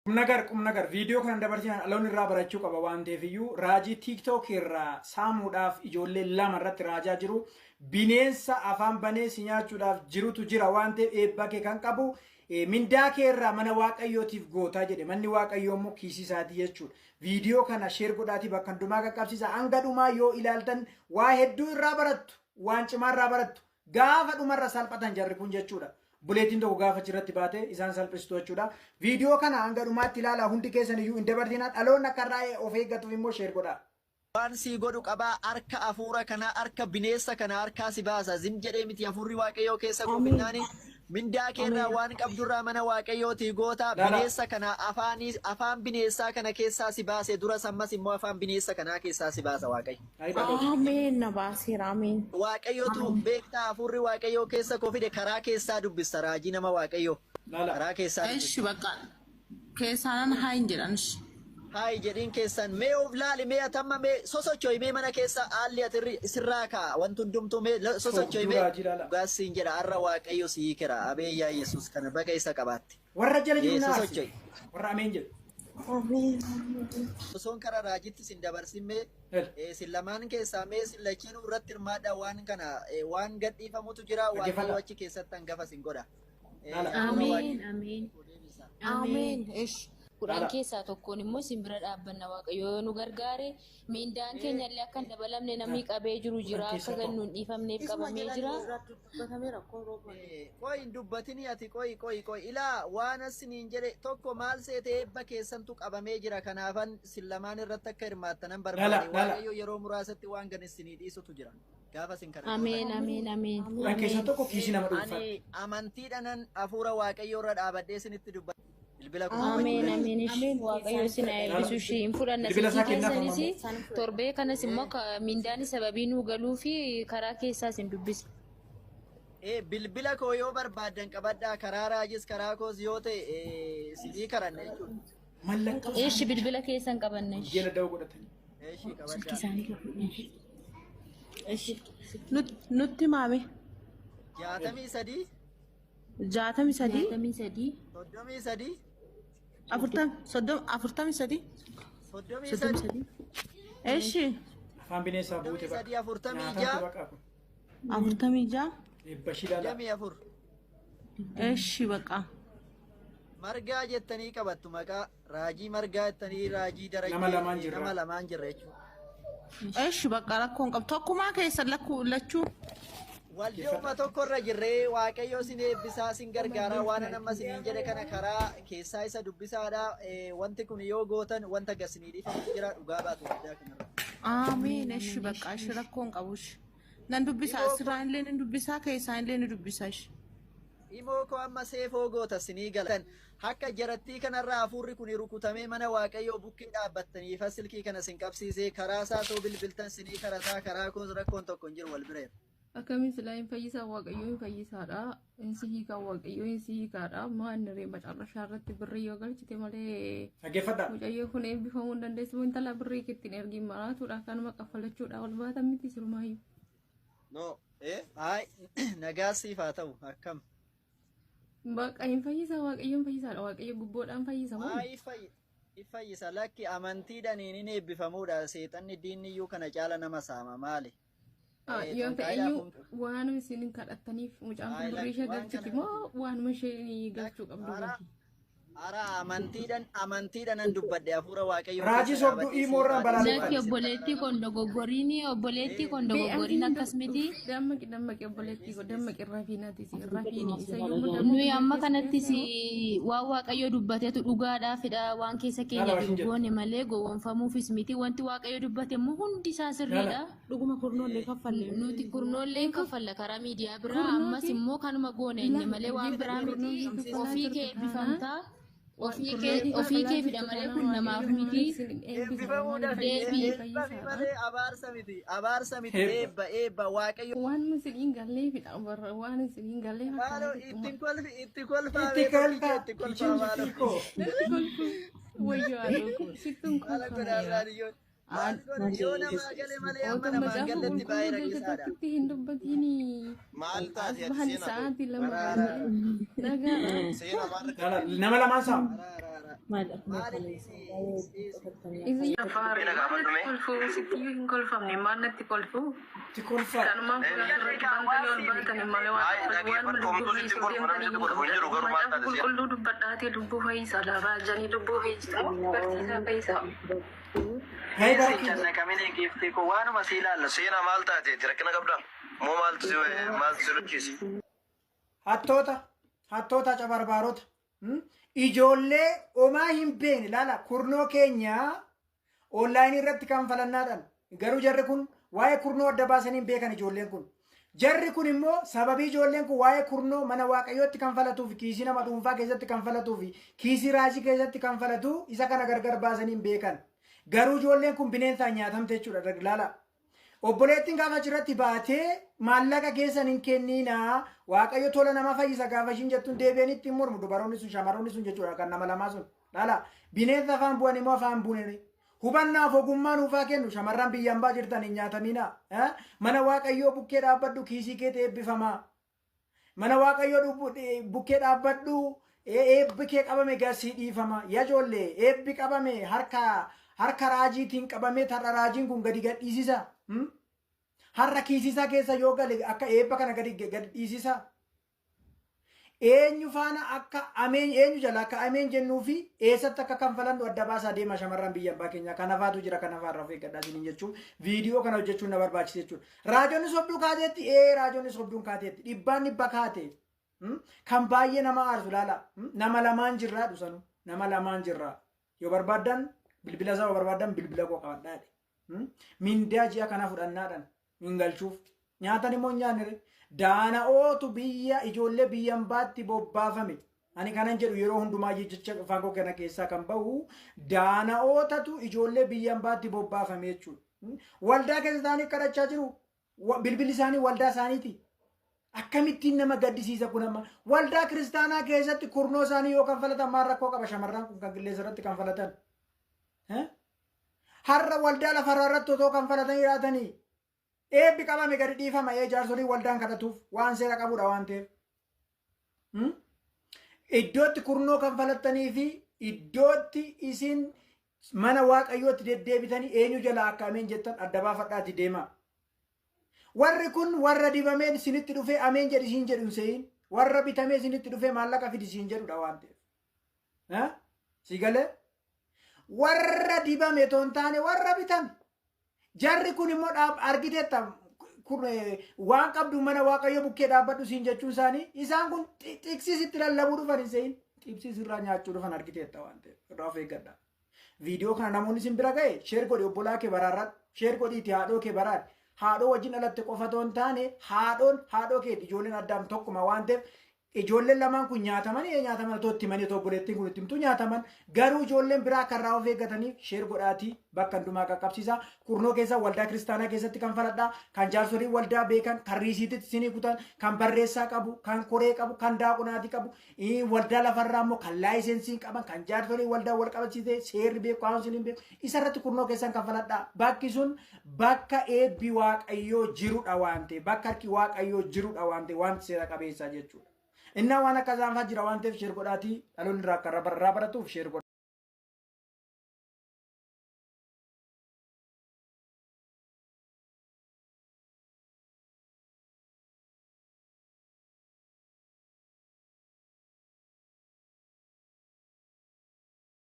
Qumnagar qumnagar viidiyoo kana dabarsinaan dhaloonni irraa barachuu qaba waan ta'eef iyyuu raajii TikTok irraa saamuudhaaf ijoollee lama irratti raajaa jiru. Bineensa afaan banee si nyaachuudhaaf jirutu jira waan ta'eef eebba kee kan qabu mindaa kee irraa mana waaqayyootiif gootaa jedhe manni waaqayyoo immoo kiisii isaatii jechuudha. Viidiyoo kana sheer godhaatii bakka hundumaa qaqqabsiisa. Hanga dhumaa yoo ilaaltan waa hedduu irraa barattu waan cimaa irraa barattu. Gaafa dhumarra salphatan jarri kun jechuudha. Buleetiin tokko gaafa achirratti baate isaan salphistu jechuudha. Viidiyoo kana hanga dhumaatti ilaalaa hundi keessan iyyuu hin dabarsinaa dhaloonni akka irraa of eeggatuuf immoo sheer godhaa. Waan sii godhu qabaa harka hafuura kanaa harka bineessa kana harkaa si baasa zim jedhee miti hafuurri waaqayyoo keessa koo Ameen. finnaani mindaa keerraa Ameen. waan qabdurraa mana waaqayyootii goota Laala. bineessa kana afaanii afaan bineessaa kana keessaa si baase duras ammas immoo afaan bineessa kanaa keessaa si baasa waaqayyo. Ayi dhaloota. Ameen na baaseera. Ameen. Waaqayyotu Ameen. beektaa hafuurri waaqayyoo keessa koo fide karaa keessaa dubbista raajii nama waaqayyoo Laala. karaa keessaa Eshi dubbista. bakka keessaanan haa hin jedhan. Ishi. Hayi jedhiin keessan mee of laali mee atamma mee sosocho'i mee mana keessa haalli ati sirraa kaa'a wanti hundumtuu mee sosocho'i Sobduu mee raajii laala. dhugaas siin jedha har'a waaqayyo si hiikera abeeyyaa Yesuus kana baga isa qabaatte. Warra jala jiru Ee na aarsi. sosocho'i. Warra ameen jedhu. Ameen. Osoon karaa raajitti sin dabarsin mee Hel. sin lamaan keessaa mee sin lachinuu irratti hirmaadhaa waan kana waan gadhiifamutu jira waaqayyo Dhaggeeffadhaa. achi keessatti hangafa sin godha. Laala. Hafuura Ameen, waaqayyo ameen, deebisa. ameen. Ameen. Ishi. 10 Laala. keessaa tokkoon immoo isin bira dhaabbanna waaqayyo yoo nu gargaare miindaan keenya illee akka hin dabalamne namni qabee jiru 10 jira akka keessaa gad tokko. nu hin dhiifamneef Isuma qabamee jala jira. irratti dubbatameera koo rooba. Qoy hin dubbatini ati qoy qoy qoy ilaa waan asiniin jedhe tokko maal seete eebba keessantu qabamee jira kanaafan sin lamaan irratti akka hirmaattanan Laala. barbaade Laala. waaqayyo yeroo muraasatti waan gan isinii dhiisutu jira gaafa isin kana gootan. Ameen, ameen, ameen, 10 keessaa ameen. tokko kiisii nama dhuunfaatti. Ani amantiidhanan hafuura waaqayyoo irra dhaabadhee isinitti dubbadha. Bilbila koo qabachuu Ameen, dandeessu. ameen. Ishi Ameen. waaqayyo Keessaan isin haa fudhadha. Laala. eebbisu ishii hin fudhanna Bilbila silkii isaa kennaaf amma keessanis immoo. Isaan fudhadha. torbee kanas immoo miindaan sababii nuu galuu fi karaa keessaa isin dubbisa. Bilbila koo yoo barbaaddan qabadhaa karaa raajis karaa koos yoo ta'e sinii karanna jechuudha. Mallattoo Ishi isaanii bilbila keessan qabanna ishi. jala da'oo godhatanii. Eeshi Silkii qabadhaa. isaanii qabanna ishi. Ishi. Nutti maame. 63 63. 63. 33 40 30 43. 33 33. Eshi. Afaan bineensaa buute soddomii bakka. sadii afurtamii Nyaatamte ja'a bakka kun. 46. Eebba ishii laala. 24. Eshi bakka. Margaa jettanii qabattu maqaa raajii margaa jettanii raajii Nama darajjee lamaan jirra. nama lamaan jirra jechuudha. Eshi bakka rakkoon qabu. Tokkumaa keessan lakkuu lachuu. Waldooma tokkorra jirree waaqayyo sin eebbisaa sin gargaaraa waan amma isiniin jedhe kana karaa keessaa isa dubbisaadha. Wanti kun yoo gootan wanta gasinii dhiifamutu jira dhugaa baatu waldaa kanarra. Ameen. Eshi bakka ishi rakkoon qabu ishi. Nan dubbisa Imoo koo asirraa illee ni dubbisa keessaa illee ni dubbisa ishi. Imoo koo amma seefoo goota sinii galatan akka jarattii kanarraa hafuurri kun rukutamee mana waaqayyoo bukkee dhaabbattaniifa silkii kana sin qabsiisee karaa isaa soo bilbiltan sinii karataa karaa koos rakkoon tokko hin jiru wal bireera. Akkamiin silaa hin fayyisaa waaqayyoo hin fayyisaadha. Hin si hiikaa waaqayyoo hin si hiikaadha. Maan ree macarrashaa irratti birrii yoo galchite malee Dhaggeeffadhaa. mucayyoo kun eebbifamuu hin dandeessu. Intala birrii ittiin ergiin maraatuudha. Kanuma kaffalachuudha. Wal baatan miti sirmaayyuu. No, Haay, nagaa siif haa ta'u akkam. Baqa hin fayyisaa waaqayyoo hin fayyisaadha. Waaqayyo gubboodhaan fayyisa moo? Haa fayyisa lakki amantiidhaan hin eebbifamuudha. Seexanni diinni iyyuu kana caala nama saama maali? Yoo ta'e Xonqaayidhaaf iyyuu waanuma isin kadhattaniif mucaan kun Haay birrii lakki ishee waan galchiti kana moo waanuma isheen galchuu qabdu Ara galchi? ara amantiidhaan amantiidhaan dubbadhe hafuura waaqayyoo Raajii keessa sobduu dhaabadhee imoo siif irraan haa balaaleffadha. Lakki obboleettii kon dogoggoriin obboleettii kon Bee dogoggoriin ati akkas miti. dammaqi dammaqi obboleettii koo dammaqi rafiinaati si rafiini isa yommuu damma Nuyi amma biyya keessa kanattis keessaa waan waaqayyo dubbatetu dhugaadhaafidha waan keessa Laala keenya waan jiru jedhu. goone malee gowwoomfamuufis miti wanti waaqayyo dubbate immoo hundi isaa sirriidha. Laala. Dhuguma kurnoollee kaffalle. Nuti kurnoollee kaffalla karaa miidiyaa biraa ammas kurnooti immoo kanuma goone inni malee waan biraa miti kurnooti kaffalaa ofii kee jirtu taanaan eebbifamtaa ofii kurnooti kee kaffalaa fidha jirtu malee taanaan kun namaaf waaqayyo miti. maaliif isin eebbisa maaliif Eebbifamuudhaaf Deebii. isin eebba fi fayyisaadha. malee abaarsa miti abaarsa miti Eebba. eebba eebba waaqayyo Waan isin hin galleefidha warra waan isin hin galleef maaloo akkana ittiin kolfi itti kolfaa Itti mee tokkicha kolfaa. itti kolfaa Kichiin maaloo jiftii koo. Natti kolfu wayyoo haadhoo koo sittuun maala kolfama godhaa yaa. raadiyoon maal godha yoo namaa gale malee amma Otoo namaa macaafa galletti baay'ee qulqulluu keessa rakkisaadha. tokkotti hin dubbatini. Maal As taate ati bahan seenaa koo? sa'aatii 2 Araara baanee nagaadha. Seenaa maal Laala rakkatte? nama lamaan saama. araara. Maal akkuma Maaliif kaleessa dhiisi? Isin kolfuu sittiyyuu hin kolfamne maal natti kolfuu? Itti kolfaa. Kanumaan fuula irratti bantanii ol baatanii malee waan waan lubbuu fayyisuu deemtanii hin qabdan. Macaafa qulqulluu dubbadhaatee lubbuu fayyisaa raajanii lubbuu fayyisaa barsiisaa fayyisaa. Hee Dhiisi barakki. cannaqamini giiftii koo waanuma si ilaallatu. Seenaa maal taateeti? Rakkina qabdaa? Moo maaltu si maaltu si luchiise? Hattoota, hattoota cabarbaarota. Ijoollee homaa hin beekne laala kurnoo keenya onlaayinii irratti kan falannaadhaan garuu jarri kun waa'ee kurnoo adda baasanii hin beekan ijoolleen kun. Jarri kun immoo sababii ijoolleen kun waa'ee kurnoo mana waaqayyootti kan falatuu fi kiisii nama dhuunfaa keessatti kan falatuu fi kiisii raajii keessatti kan falatu isa kana gargar baasanii hin beekan. Garuu ijoolleen kun bineensaan nyaatamte jechuudha laala. Obboleettiin gaafa achirratti baatee maallaqa keessan hin kenninaa waaqayyo tola nama fayyisa gaafa ishiin jettuun deebi'anii ittiin mormu dubaroonni sun shamarroonni sun jechuudha kan nama lamaa sun. Laala bineensa afaan bu'an immoo afaan buunene. Hubannaaf ogummaa nuufaa kennu shamarran biyya hambaa jirtan hin nyaatamina. Mana waaqayyoo bukkee dhaabbadhu kiisii keetti eebbifamaa. Mana waaqayyoo bukkee dhaabbadhu eebbi kee qabame gasii dhiifama. Yaa ijoollee eebbi qabame harka harka raajiitiin qabamee tarra raajiin kun gadi gadhiisisa. Har'a kiisisaa keessa yoo gale akka eebba kana gadi gadi dhiisisa. Eenyu faana akka ameen eenyu jala akka ameen jennuu fi eessatti akka kanfalannu adda baasaa deema shamarran biyya abbaa keenyaa. Kana faatu jira kana faarra of eeggadhaa isiniin jechuun viidiyoo kana hojjechuun na barbaachise jechuudha. Raajonni sobduu kaateetti ee raajonni sobduun kaateetti dhibbaan dhibba kaate. Kan baay'ee nama aarsu laala. Nama lamaan jirraa dhusanu nama lamaan jirraa. Yoo barbaaddan bilbila isaa yoo barbaaddan bilbila koo qabadhaa jedhe. Mindaa ji'a kana fudhannaadhaan hin galchuuf. Nyaatan immoo hin nyaanne. Daana'ootu biyya ijoollee biyya hambaatti bobbaafame. Ani kanan jedhu yeroo hundumaa jecha afaan koo kana keessaa kan bahu daana'ootatu ijoollee biyya hambaatti bobbaafame jechuudha. Waldaa keessa isaanii kadhachaa jiru. Bilbilli isaanii waldaa isaaniiti. Akkamittiin nama gaddisiisa kun amma waldaa kiristaanaa keessatti kurnoo isaanii yoo kanfalatan maal rakkoo qaba shamarran kun kan qilleensa irratti kanfalatan. Har'a waldaa lafarraa irratti otoo kanfalatanii jiraatanii eebbi qabame gadi dhiifama ee jaarsolii waldaan kadhatuuf waan seera qabudha waan ta'eef. Iddootti kurnoo kanfalattanii fi iddootti isin mana waaqayyootti deddeebitanii eenyu jala akka ameen jettan adda baafadhaati deema. Warri kun warra dibamee isinitti dhufee ameen jedhi isiin jedhu hin se'in. Warra bitamee isinitti dhufee maallaqa fidi isiin jedhudha waan ta'eef. Si galee? Warra dibame otoo hin taane warra bitame. Jarri kun immoo argiteetta kun waan qabdu mana waaqayyo bukkee dhaabbadhu siin jechuun isaanii isaan kun xiqsiisitti lallabuu dhufan hin se'in. Xiqsiis irraa nyaachuu dhufan argiteetta waan ta'eef irraa of eeggadha. Viidiyoo kana namoonni isin bira ga'e share godhi obbolaa kee baraarradhu. Share godhiiti haadhoo kee baraadhi. Haadhoo wajjin dhalatte qofa otoo hin taane haadhoon haadhoo keeti ijoolleen addaam tokkuma waan ta'eef ijoolleen lamaan kun nyaataman ee nyaataman otoo itti himanii otoo obboleettiin kun itti himtu nyaataman garuu ijoolleen biraa akka irraa of eeggataniif share godhaatii bakka hundumaa qaqqabsiisaa. Kurnoo keessa waldaa kiristaanaa keessatti kan faladhaa kan jaarsolii waldaa beekan kan riisiititti isinii kutan kan barreessaa qabu kan koree qabu kan daaqonaatii qabu waldaa lafarraa immoo kan laayisensii qaban kan jaarsolii waldaa wal qabachiisee seerri beeku kaawunsiliin beeku isarratti kurnoo keessan kan faladhaa. Bakki sun bakka eebbi waaqayyoo jirudha waan ta'eef bakka harki waaqayyoo jirudha waan ta'eef wanti seera qabeessaa jechuudha. Innaa waan akka zaanfaa jira waan ta'eef share godhaatii dhaloonni irraa akka irraa baratuuf share godhaa.